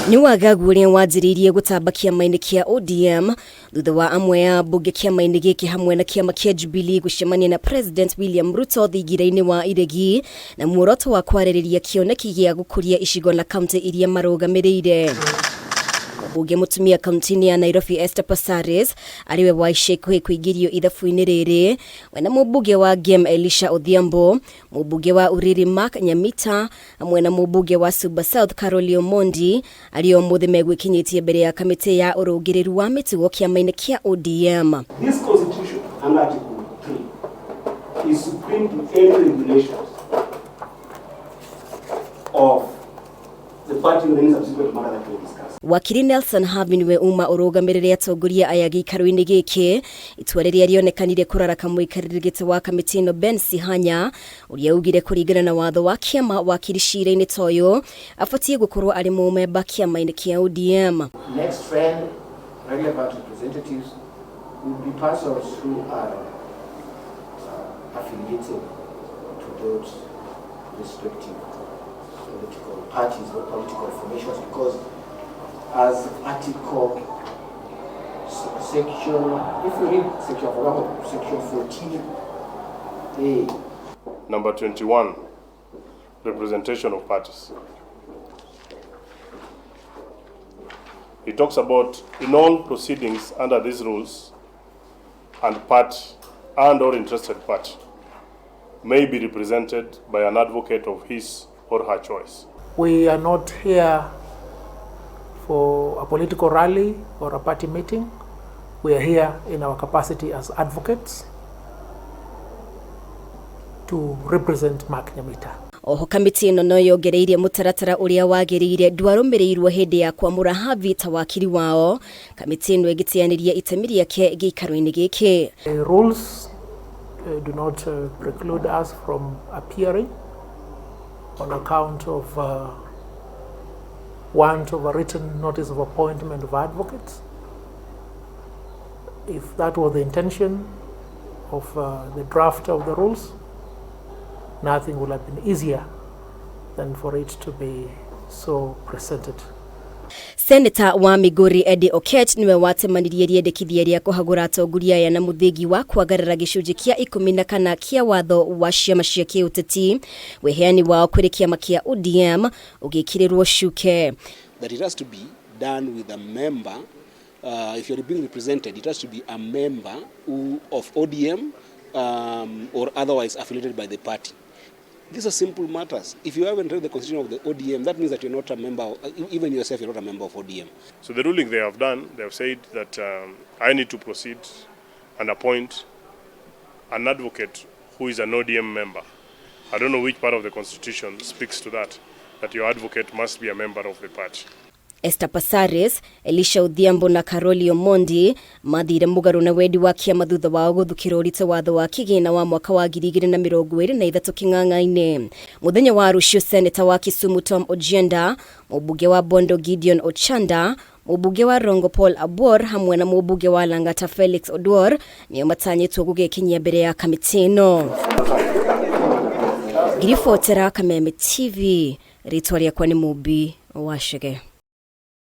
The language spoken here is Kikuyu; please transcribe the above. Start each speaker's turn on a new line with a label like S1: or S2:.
S1: Nĩ wagagu ũrĩa wanjĩrĩirie gũtamba kĩama-inĩ kĩa ODM thutha wa amwe a mbunge kĩama-inĩ gĩkĩ hamwe na kĩama kĩa Jubilee gũcemania na President William Ruto thingira-inĩ wa iregi na muoroto wa kwarĩrĩria kĩoneki gĩa gũkũria icigo na kaunti iria marũgamĩrĩire. Mũmbunge mũtumia kaunti-inĩ ya Nairobi Esther Passaris arĩ we wa ica ikuhĩ kũingĩrio ithabu-inĩ rĩrĩ we na mũmbunge wa Gem Elisha Odhiambo, mũmbunge wa Uriri Mark Nyamita hamwe na mũmbunge wa Suba South Carol Omondi arĩa ũmũthĩ megwĩkinyĩtie mbere ya kamĩtĩ ya ũrũngĩrĩru wa mĩtugo kĩama-inĩ kĩa ODM.
S2: This constitution under Article 3 is supreme to any regulations of the party or any subsequent matter that we discuss.
S1: Wakiri Nelson Havi nĩwe uma ũrũgamĩrĩre atongoria aya gĩikaro-inĩ gĩkĩ, itua rĩrĩa rĩonekanire kũraraka mũikarĩri gĩtĩ wa kamĩtĩ ĩno Ben Sihanya ũrĩa augire kũringana na watho wa kĩama wakiri cira-inĩ ta ũyũ abatiĩ gũkorwo arĩ mũmemba kĩama-inĩ kĩa ODM.
S3: Next trend, relevant representatives would be persons who are affiliated to those respective political parties or political formations, because as article section, if you read section, for example, section 14A.
S4: Number 21, representation of parties. It talks about in all proceedings under these rules and party and or interested party may be represented by an advocate of his or her choice.
S5: We are not here for a political rally or a party meeting. We are here in our capacity as advocates to represent Mark Nyamita.
S1: Oho kamĩtĩ ĩno no yongereirie mũtaratara ũrĩa wagĩrĩire ndwarũmĩrĩirwo hĩndĩ ya kwamũra Havi ta wakiri wao, kamĩtĩ ĩno ĩgĩteanĩria itemi rĩake gĩikaro-inĩ gĩkĩ.
S5: The rules do not preclude us from appearing on account of want of a written notice of appointment of advocates. If that was the intention of the draft of the rules, nothing would have been easier than for it to be so presented.
S1: Senator wa Migori Eddie Oketch niwe watemanirie rĩendekithia rĩa kũhagũra atongoria aya na mũthingi wa kwagarara gĩcunjĩ kĩa 14 kĩa watho wa ciama cia kĩũteti, wĩheani wao kũrĩ kĩama kĩa ODM ũgĩkĩrĩrwo cuke.
S6: That it has to be done with a member, if you're being represented, it has to be a member who, of ODM or otherwise affiliated by the party. These are simple matters. If you haven't read the constitution of the ODM, that means that you're not a member, of, even yourself, you're not a member of ODM.
S4: So the ruling they have done, they have said that I need to proceed and appoint an advocate who is an ODM member. I don't know which part of the constitution speaks to that, that your advocate must be a member of the party.
S1: Esther Passaris, Elisha Odhiambo na Caroli Omondi mathire mũgarũ na wendi wa kĩama thutha wao gũthukĩra ũritũ watho wa kĩgĩna wa mwaka wa 2023 kĩng'ang'a-inĩ. Mũthenya wa rũciũ Senator wa Kisumu Tom Ojienda, mũmbunge wa Bondo Gideon Ochanda, mũmbunge wa Rongo Paul Abor hamwe na mũmbunge wa Lang'ata Felix Oduor nĩo matanyĩtwo gũgekinyia mbere ya kamĩtĩ ĩno. Ngiribotera Kameme TV, rĩtwa rĩakwa nĩ Mũmbi wa Chege.